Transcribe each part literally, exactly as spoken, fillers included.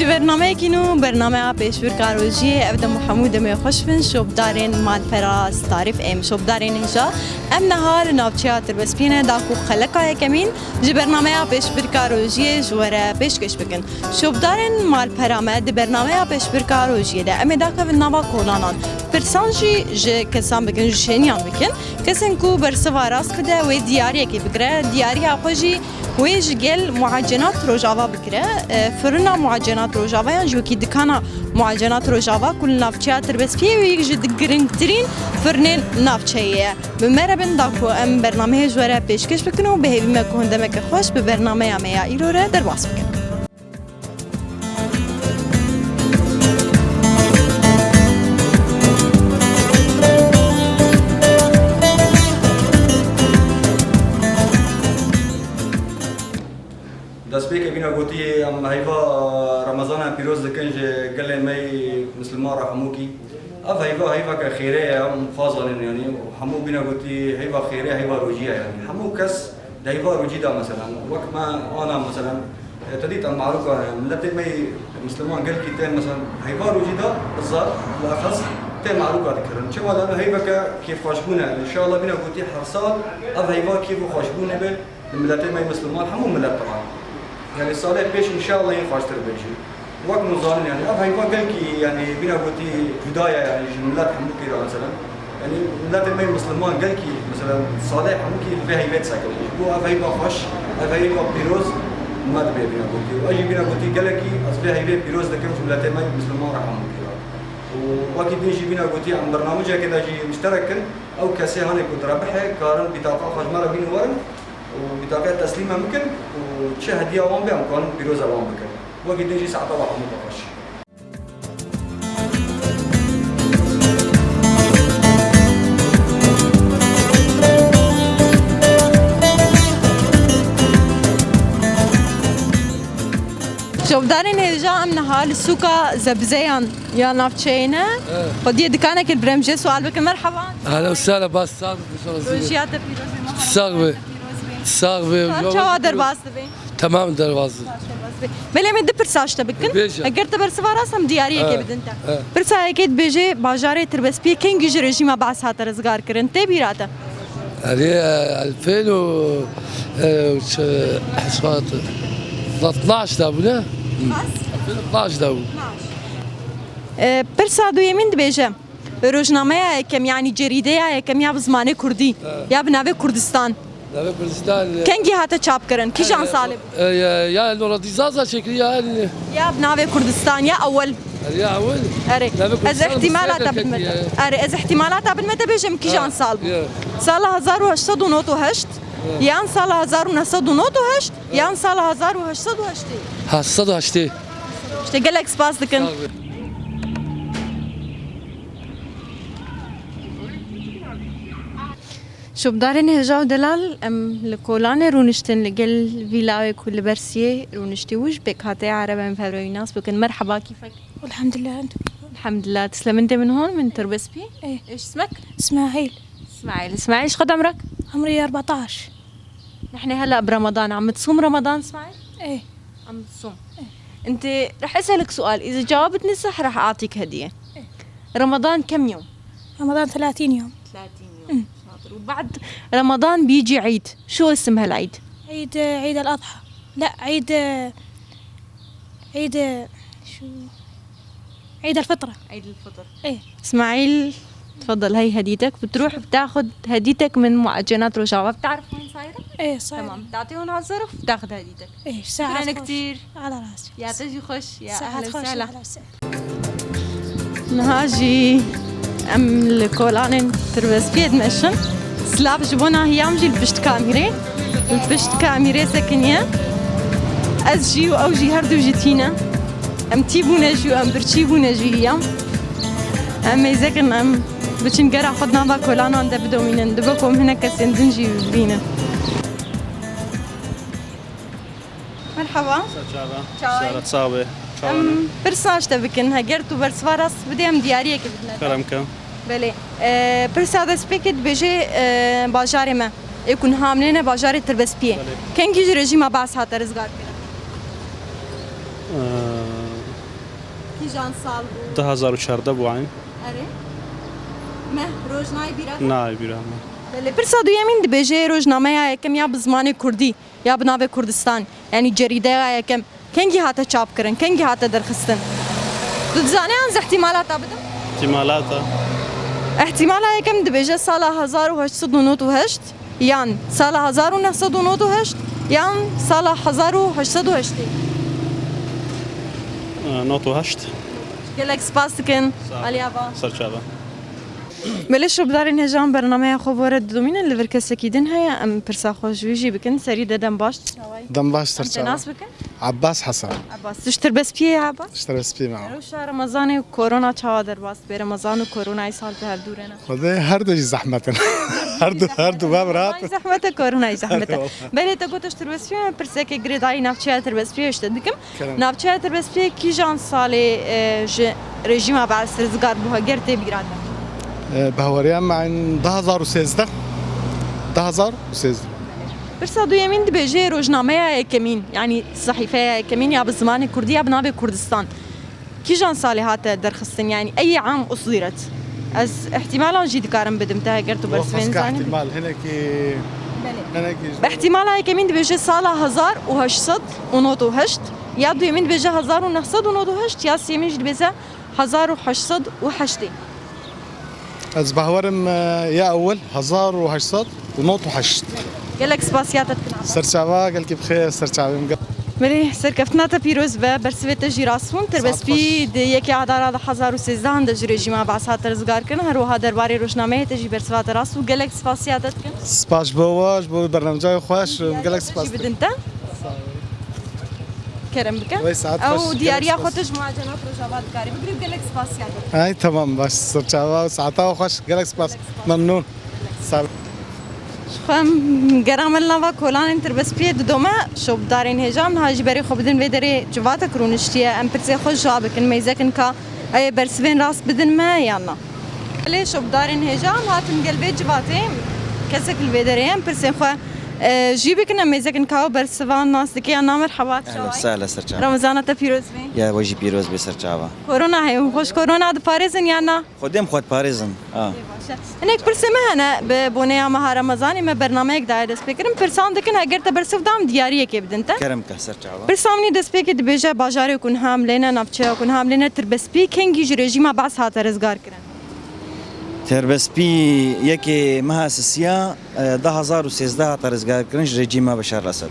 Ji bernameyekî nû, bernameya Pêşbirka Rojiyê, ev dem û hemû demê xweş bin, şopdarên malpera Starîf êm, şopdarên hêja. Em niha li navçeya Tirbespiyê ne, da ku xeleka yekemîn ji bernameya Pêşbirka Rojiyê ji we re pêşkêş bikin. Şopdarên malpera me di bernameya Pêşbirka Rojiyê de em ê dakevin nava kolanan. Pirsan jî ji kesan bikin, ji şêniyan bikin. Kesên ku bersiva rast bide, wê diyariyekê bigire. Diyariya xwe jî wê ji gel Muacenat Rojava bigire. E, firina Muacenat Rojava yan jî wekî dikana Muacenat Rojava ku li navçeya Tirbespiyê wê yek ji di giringtirîn firnên navçeyê ye. Bi me re bin da ku em bernameyê ji we re pêşkêş bikin û bi hêvî me ku hindemeke xweş bi bernameya me ya îro re derbas bikin. Destpêkê bîna gotî em heyva Remezana pîroz dikin ji gelê me yê Misliman re hemûkî. Ev heyva heyveke xêrê ye, em xwe zanin yanî. Hemû bîna gotî heyva xêrê, heyva rojî ye yanî. Hemû kes di heyva rojî de, meselen, wek me ana, meselen, e, te dît em marûka, e, miletê me yê Misliman gelkî tê, meselen, heyva rojî de bizar, bilexes tê marûka dikirin. Çima? Lano heyveke kêfxweşbûn e. Înşallah bîna gotî her sal ev heyva kêf û xweşbûnê be. Li miletê me yê Misliman, hemû milet tira. Yanî salê pêş înşallah yên xweştir be jî. Wek hûn zanin yanî ev heyva gelkî yanî bîna gotî cuda ye yanî ji milet hemûkê re, meselen. Yanî miletê me yê Misliman gelkî, meselen, salê hemûkî li vê heyvê disekine. Ji bo ev heyva xweş, ev heyva pîroz me dibe bîna gotî. Û ez jî bîna gotî gelekî ez vê heyvê pîroz dikim ji miletê me yê Misliman re hemûkê re. Û wekî din jî bîna gotî em bernamecekê de jî muşterek in. Ew kesê hanê ku direbihe karin bîtaqa xwe ji me re bînin werin. û bîtaqeya teslîm em bikin û çi hediya wan be em kanin pîroza wan bikin. Wekî din jî saeta we hemû bixweş. Şopdarên hêja em niha li sûka Zebzeyan ya navçeyê ne. Evet. Xwediyê dikanekê li Biremcê sual bikin. Merhaba. Ahlen û sehlen, baş sağ olun. Rojiya te pîroz be, meha Sax be. Pîroz be. Sax be. Çawa derbas dibe? Tamam, derbas dibe. Belê, em ê du pirsa ji te bikin. Bêje. Eger te bersiva rast em diyariyekê Ha, bidin te. Ha. Pirsa yekê dibêje, bajarê Tirbespiyê kengî ji rejîma Baas hate rizgarkirin? Tê bîra te? Erê, e, elfên û, e, çi, hesbat, itnaş de bû, ne? Elfên û itnaş de bû. E, pirsa duyemîn dibêje, rojnameya yekem, yanî cerîdeya yekem ya bi zimanê kurdî, Ha. ya bi navê Kurdistan. Navê Kurdistan, e, Kengî hate çapkirin? Kîjan e, salê bû? E, ya, ya Nureddîn Zaza çêkirî ya. Ya bi navê Kurdistan, ya ewel. E, ya ewel. Erê. Navê Ez Kurdistan ihtimala te bin me te. Erê, ez ihtimala te bin me te bêjim kîjan Ha, sal bû. ya. Sala hezar û heşt sed û nod û heşt, Ha. yan sala hezar û neh sed û nod û heşt, Ha. yan sala hezar û heşt sed û heştê. Heşt sed û heştê. İşte gelek spas dikin. Sağ ol. Şopdarên hêja û delal, em li kolanê rûniştin li gel vîlayê ku li Bersiyê rûniştî û ji pêkhateyê Ereb em vevreynî nas bikin. Merheba, kîfek? Elhamdülillah, entum? Elhamdülillah. Tislemintê min hon, min Tirbespî. Eh. Eş ismek? Ismail. Ismail. Ismail, ji xwe demrek? Emrî erbataş. Nehne hela bi Ramadan, am tsûm Ramadan, Ismail? Eh. Am tsûm. Eh. Inti rah eselek sual, iza cewabtni sah rah atik hediye. Eh. Ramadan kem yom? Ramadan thelathîn yom. Thelathîn yom. Hmm. Şatir. Û bad Ramadan bîcî Eid. Şu isim hel Eid? Eid, Eid el-Adha. La, Eid, Eid, şu Eid el-Fitra. Eid el-Fitr. Eh. إسماعيل، تفضل، هاي هديتك. بتروح بتاخد هديتك من معجنات روجافا. بتعرف وين صايرة؟ إيه، صايرة. تمام، بتعطيهم على الظرف وبتاخد هديتك. إيه، ساعات شكرًا خوش. كتير. على راسي. يعطيك خوش، يا أهلا وسهلا. أهلا وسهلا. Niha jî em li kolanên Tirbespiyê dimeşin. Silav ji bo nahiyam jî li pişt kamîrê. Li pişt kamîrê sekiniye. Ez jî û ew jî her du jî tîne. Em tî bûne jî û em birçî bûne jî ya. Em mêze kin em biçin gera xwe di nava kolanan de bidomînin. Dibe ku em hinek kesên din jî bibînin. Merhaba. Çava. Çawa yî? Sara, çawa be? Çawa ne? Em pirsa ji te bikin. Heger tu bersiva rast bidê, em diyariyekê bidine te. Kerem ke. Belê. E, pirsa destpêkê dibêje, e, bajarê me. Ê ku niha em lê ne bajarê Tirbespiyê. Belê. Kengî ji rejîma Baas hate rizgarkirin? E, Kîjan sal bû? Du hazar û çardeh bû eyn. Erê. Meh, roj nayê bîra te? Nayê bîra me. Belê, pirsa duyemîn dibêje, rojnameya yekem ya bi zimanê kurdî ya bi navê Kurdistan, yanî cerîdeya yekem, kengî hate çapkirin, kengî hate derxistin? Tu dizanî an ez îhtîmalata bidim? Îhtîmalata. Îhtîmala yekem dibêje sala hezar û heşt sed û nod û heşt, yan sala hezar û neh sed û nod û heşt, yan sala hezar û heşt sed û heştê. E, nod û heşt. Gelek spas dikin. Sağ ol. Aliya va. Serçava. Belê, şopdarên hêja, em bernameya xwe bi we re didomînin, li vir kesekî din heye, em pirsa xwe ji wî jî bikin. Serî de dem baş, çawa yî? Dem baş, serçava. Em te nas bikin? Abbas Hasan. Abbas, tu ji Tirbespiyê yî, Abbas? Ji Tirbespiyê me. Rewşa Remezanê û korona çawa derbas dibe? Remezan û korona îsal bi hev dû re ne? Xwedê her du jî zehmet in. Her du, her du bev rahat. Remezan zehmet e, korona jî zehmet e. Belê, te got ji Tirbespiyê, em pirsekê girêdayî navçeya Tirbespiyê ji te dikim. Kerem. Navçeya Tirbespiyê kîjan salê, e, ji rejîma Bees rizgar bû, heger tê bîra te? E, bi hawariya me du hazar û sêzdeh. Du hazar û sêzdeh. Pirsa duyemîn dibêje rojnameya yekemîn, yanî sehîfeya yekemîn ya bi zimanê kurdî ya bi navê Kurdistan. Kîjan salê hate derxistin, yanî eyî am usdîret? Ez îhtîmalan jî dikarim bidim te, heger tu bersivên zanî. Îhtîmal, hinekî, belê, hinekî ji... Bi îhtîmala yekemîn dibêje sala hezar û heşt sed û nod û heşt, ya duyemîn dibêje hezar û neh sed û nod û heşt, ya sêyemîn jî dibêje hezar û heşt sed û heştê. Ez bawerim, e, ya ewil hezar û heşt sed û nod û heşt. Gelek spasiya te dikin. Serçava, gelkî bi xêr, serçavê min. Belê, serkeftina te pîroz be, bersivê te jî rast bûn. Tirbespî di yekê Adara du hazar û sêzdeh de ji rejîma Bees hate rizgarkirin. Her wiha derbarê rojnameyê te jî bersiva te rast bû. Gelek spasiya te dikin. Spas ji bo we, ji bo bernamecayê xweş, gelek spas. Jî bidin te. Kerem bike. Wey, saet xweş. Ew diyariya xwe tu ji muacenat Rojava dikarî bigirî û gelek spasiya te. Ay, tamam, baş, serçava, saeta xweş, gelek spas. Memnûn. Sağ ol. Ji xwe em gera me li nava kolanên Tirbespiyê didome, şopdarên hêja em niha jî berê xwe bidin vê derê, civatek rûniştiye, em pirsê xwe ji wa bikin, mêzekin ka ê bersivên rast bidin me yan na. Lê şopdarên hêja em hatin gel vê civatê, kesek li vê derê ye, em pirsên xwe, e, jî bikin, em mêzekin ka ew bersivan nas dike yan na. Merheba, çawa yî? Ehlen, sehlen, serçava. Remezana te pîroz be. Ya we jî pîroz be, serçava. Korona heye, hûn xwe ji korona diparêzin yan na? Xwedê em xwe diparêzin. Ha. Hinek pirsê me hene, bi boneya meha Remezanê me bernameyek daye destpêkirin. Pirsan dikin, heger te bersiv da em diyariyekê bidin te. Kerem ke, serçava. Pirsa min î destpêkê dibêje, bajarê ku niha em lê ne, navçeya ku niha em lê ne, Tirbespî kengî ji rejîma Bees hate rizgarkirin? Tirbespî yekê meha sisiya, e, du hazar û sêzdeh hate rizgarkirin ji rejîma Beşar Esed.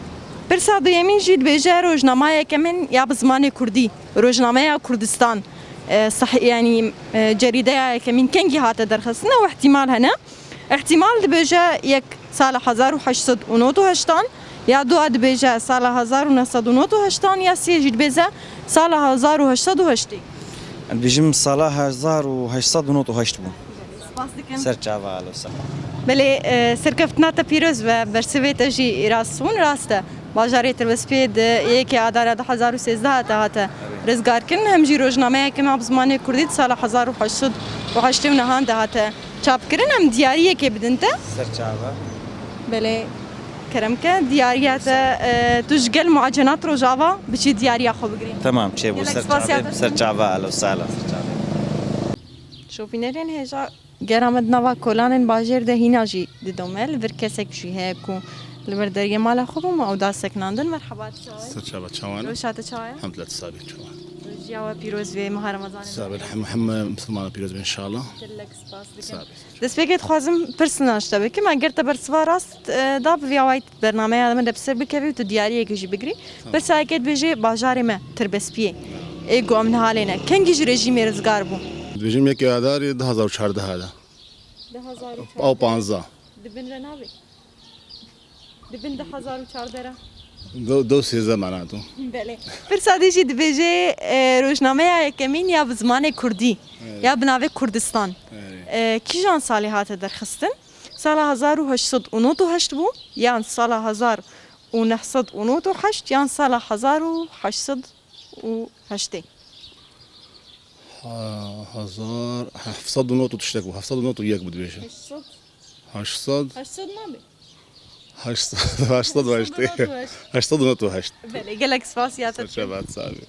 Pirsa duyemîn jî dibêje rojnama yekemîn ya bi zimanê kurdî, rojnameya Kurdistan, e, sah-, yanî, e, cerîdeya yekemîn kengî hate derxistin, ew îhtîmal hene. Îhtîmal dibêje yek sala hezar û heşt sed û nod û heştan, ya dua dibêje sala hezar û neh sed û nod û heştan, ya sê jî dibêje sala hezar û heşt sed û heştê. Dibêjim sala hezar û heşt sed û nod û heşt bû. Spas dikim. Serçava, alo, sağ ol. Belê, e, serkeftina te pîroz be, bersivê te jî rast bûn, rast e. Bajarê Tirbespiyê di yekê Adara du hazar û sêzdeh de hate rizgarkirin, hem jî rojnameya yekê me bi zimanê kurdî di sala hezar û heşt sed û heştê û nehan de hate çapkirin. Em diyariyekê bidin te. Serçava. Belê, kerem ke, diyariya te, e, tu ji gel muacenat Rojava biçî diyariya xwe bigirî. Temam, çêbû. Gelek spasiya te. Serçava, alo, sağ ol. Şopînerên hêja, gera me di nava kolanên bajêr de hîna jî didome. Li vir kesek jî heye ku li vir deriyê mala xwe bûm, ew da sekinandin. Merheba, tu çawa yî? Serçava, çawa ne? Rewşa te çawa ye? Hemdulillah, tu sabî, çawa? Rojiya we pîroz be, meha Remezanê. Sabî, hem, hemû misilmana pîroz be înşallah. Gelek spas dikim. Sabî. Destpêkê dixwazim pirsina ji te bikim. Eger te bersiva rast, e, da, bi vî awayî bernameya me de bi ser bikevî û tu diyariyekê jî bigirî. Tamam. Pirsa yekê dibêje bajarê me Tirbespiyê, ê ku em niha lê ne, kengî ji rejîmê rizgar bû? Dibêjim yekê Adarê du hazar û çardeh de. Du hazar û çardeh. Ew panzdeh. Di bin re nabê? Di bin du hazar û çardeh re. Do, do sêzdeh mana tu. Belê. Pirsa dî jî dibêje, e, rojnameya yekemîn ya bi zimanê kurdî, evet, ya bi navê Kurdistan. Evet. E, kîjan salê hate derxistin? Sala hezar û heşt sed û nod û heşt bû, yan sala hezar û neh sed û nod û heşt, yan sala hezar û heşt sed û heştê? Ha, hezar, heft sed û nod û tiştek bû, heft sed û nod û yek bû dibêje. Heşt sed? Heşt sed? Heşt sed nabe? Heşt sed, heşt sed û heştê. Heşt sed û nod û heşt. Belê, gelek spas ya te. Serçe bat sabi.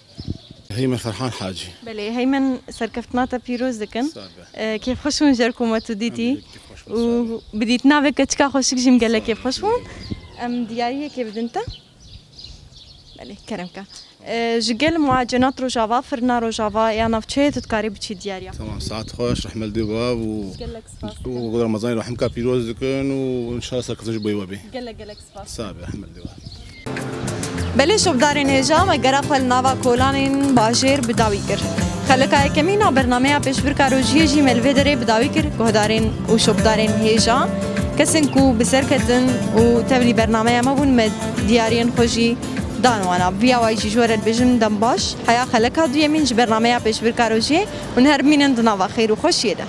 Heymen Ferhan Hacî. Belê, Heymen, serkeftina te pîroz dikin. Sabe. E, kêfxweş bûn ji ber ku me tu dîtî. Em de kêfxweş bûn, Û sabe. bi dîtina vê keçika xweşik jî min gelek kêfxweş bûn. Em diyariyekê bidin te. Belê, kerem ke. E, ji gel muacenat Rojava, firna Rojava ya navçeyê tu dikarî biçî diyariya. Tamam, saet xweş, rehmet li dê bav û Gelek spas. û Remezanê rehmka pîroz dikin û inşallah serkeftin ji bo we bê. Gelek gelek spas. Sabe, rehmet li dê bav. Belê şopdarên hêja, me gera xwe li nava kolanên bajêr bi dawî kir. Xeleka yekemîn a bernameya pêşbirka rojiyê jî me li vê derê bi dawî kir. Guhdarên û şopdarên hêja, kesên ku bi ser ketin û tevlî bernameya me bûn, me diyariyên xwe jî dan wana. Bi vî awayî jî ji we re dibêjim dem baş. Heya xeleka duyemîn ji bernameya pêşbirka rojiyê hûn her bimînin di nava xêr û xweşiyê de.